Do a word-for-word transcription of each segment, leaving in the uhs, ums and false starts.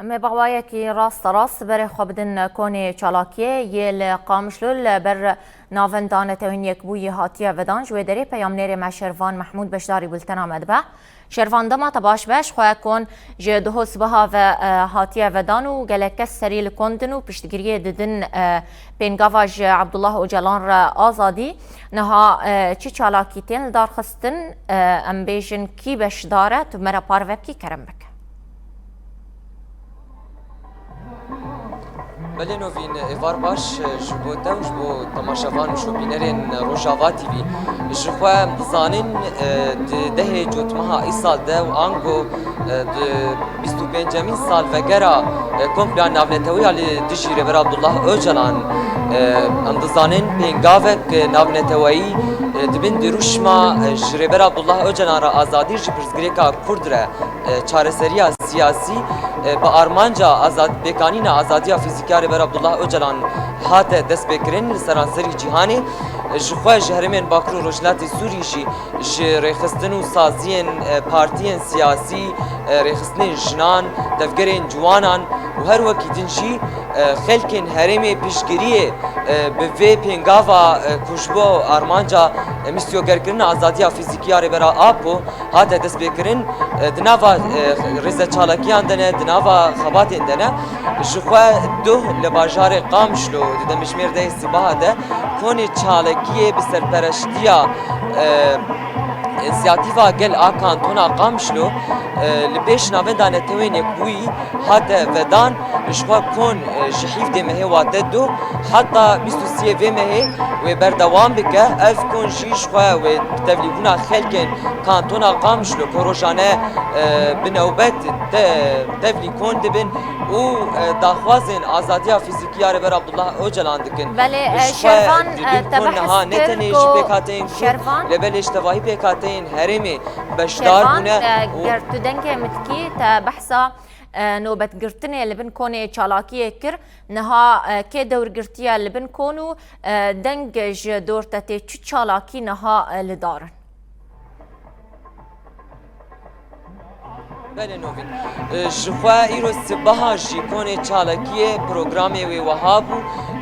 Em ê bi awayekî rasterast berê xwe bidin konê çalakiyê yê li Qamişlo li ber navenda Netewên Yekbûyî hatiye vedan. Ji wê derê peyamnêrê me Şervan Mehmûd beşdarî bultena me dibe. Şervan, dema te baş be, ji xwe kon ji duho sibeha ve, e, hatiye vedan û gelek kes serî li kon din û piştgiriyê didin, e, pêngava ji Abdullah Ocalan re azadî. Niha, e, çi çalakî tên lidarxistin, e, em bêjin kî beşdar e, tu me re parve bikî, kerem bike. Belê Novîn, êvar baş ji bo te û ji bo temaşevan û şopînerên Rojava T V. Ji xwe em dizanin, e, di dehê Cotmeha îsal de û ango, e, di bîst û pêncemîn salvegera, e, komploya navnetewiya li dijî Rêber Abdullah Ocalan, e, em dizanin pêngavek, e, navneteweyî, e, di bin dirûşma, e, ji Rêber Abdullah Ocalan re azadî, ji pirsgirêka Kurd re, e, çareseriya siyasî, e, bi armanca azad-, pêkanîna azadiya fîzîkî ya Rêber Abdullah Ocalan hate destpêkirin li seranserî cîhanê. E, ji xwe ji herêmên Bakur û Rojhilatê Sûrî jî ji rêxistin û saziyên, e, partiyên siyasî, e, rêxistinên jinan, tevgerên ciwanan û her wekî din jî, e, xelkên herêmê piştgiriyê, e, bi vê pêngava, e, ku ji bo armanca, e, mîsyogerkirina azadiya fîzîkî ya Rêbera Apo hate destpêkirin, e, di nava, e, rêzeçalakiyan de ne, di nava xebatên de ne. Ji xwe duh li bajarê Qamişlo di demjimêr dehê sibaha de konê çalakiyê bi serpereştiya, e, Însiyatîfa Gel a Kantona Qamişlo, e, li pêş navenda Netewên Yekbûyî hate vedan. Ji xwe kon, e, ji hîvdê mehê wate du heta bîst û siyê vê mehê wê berdewam bike. Ev kon jî ji xwe wê bi tevlîbûna xelkên Kantona Qamişlo ku rojane, e, bi newbet te-, tevlî kon dibin û, e, daxwazên azadiya fîzîkî ya Rêber Abdullah Ocalan dikin. Belê, e, Ji xwe Şervan, dibin e, te ku behs niha ne kir tenê ji ku pêkhateyên Kurd, Şervan. Lê belê ji tevahî pêkhateyên herêmê beşdar Şervan, bûne e, û ger tu dengê min dikî, te behsa, e, nobetgirtinê li bin konê çalakiyê kir. Niha, e, kê dewrgirtiye li bin kon û, e, deng ji dor te tê, çi çalakî niha, e, li dar in? Belê Novîn. E, ji xwe îro sibaha jî konê çalakiyê programê wê wiha bû.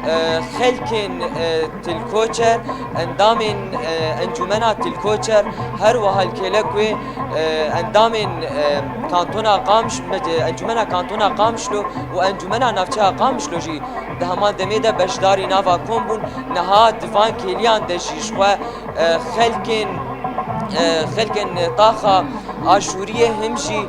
E, xelkên, e, Til Koçer, endamên, e, Encûmena Til Koçer, her wiha li kêlek wê, e, endamên, e, Kantona Qamiş-, e, Encûmena Kantona Qamişlo û Encûmena Navçeya Qamişlo jî di heman demê de beşdarî nava kom bûn. Niha di van kêliyan de jî ji xwe, e, xelkên, e, xelkên taxa Aşûriyê him jî,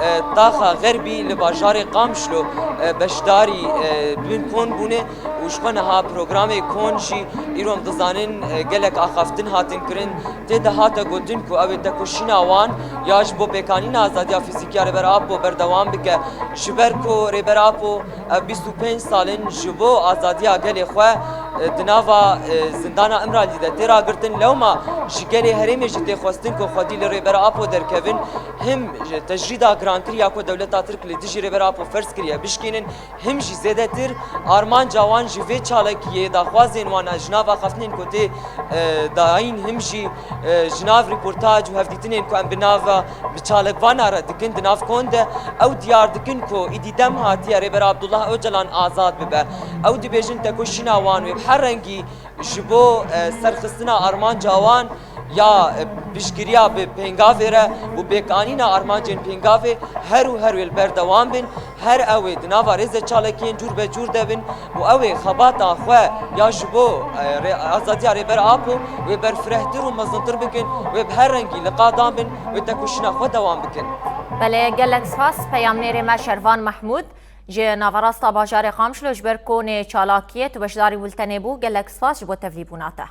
e, taxa Xerbî li bajarê Qamişlo, e, beşdarî, e, bin kon bûne û ji xwe niha programê kon jî îro em dizanin, e, gelek axaftin hatin kirin. Tê de hate gotin ku ew ê tekoşîna wan ya ji bo pêkanîna azadiya fîzîkî ya Rêber Apo berdewam bike. Ji ber ku Rêber Apo ev bîst û pênc sal in ji bo azadiya gelê xwe, e, di nava, e, zindana Îmralî de tê ragirtin. Lewma ji gelê herêmê jî tê xwestin ku xwedî li Rêber Apo derkevin. Him ji tecrîda girankirî ya ku dewleta Tirk li dijî Rêber Apo ferz kiriye bişkînin. Him jî zêdetir armanca wan ji vê çalakiyê, daxwazên wan ji nav axaftinên ku tê, e, dayîn, him jî, e, ji nav rîportaj û hevdîtinên ku em bi nava, bi çalakvana re dikin di nav kon de, ew diyar dikin ku îdî dem hatiye Rêber Abdullah Ocalan azad bibe. Ew dibêjin tekoşîna wan wê bi her rengî ji bo, e, serxistina armanca wan ya, e, piştgiriya bi pêngavê re û pêkanîna armancên pêngavê her û her wê li berdewam bin, her ew ê di nava rêze çalakiyên cûr be cûr de bin û ew ê xebata xwe ya ji bo, e, rê-, azadiya Rêber Apo wê berfirehtir û mezintir bikin, wê bi her rengî li qadan bin, wê tekoşîna xwe dewam bikin. Belê, gelek spas peyamnêrê me Şervan Mehmûd ji naverasta bajarê Qamişlo ji ber konê çalakiyê tu beşdarî bultenê bû. Gelek spas ji bo tevlîbûna te.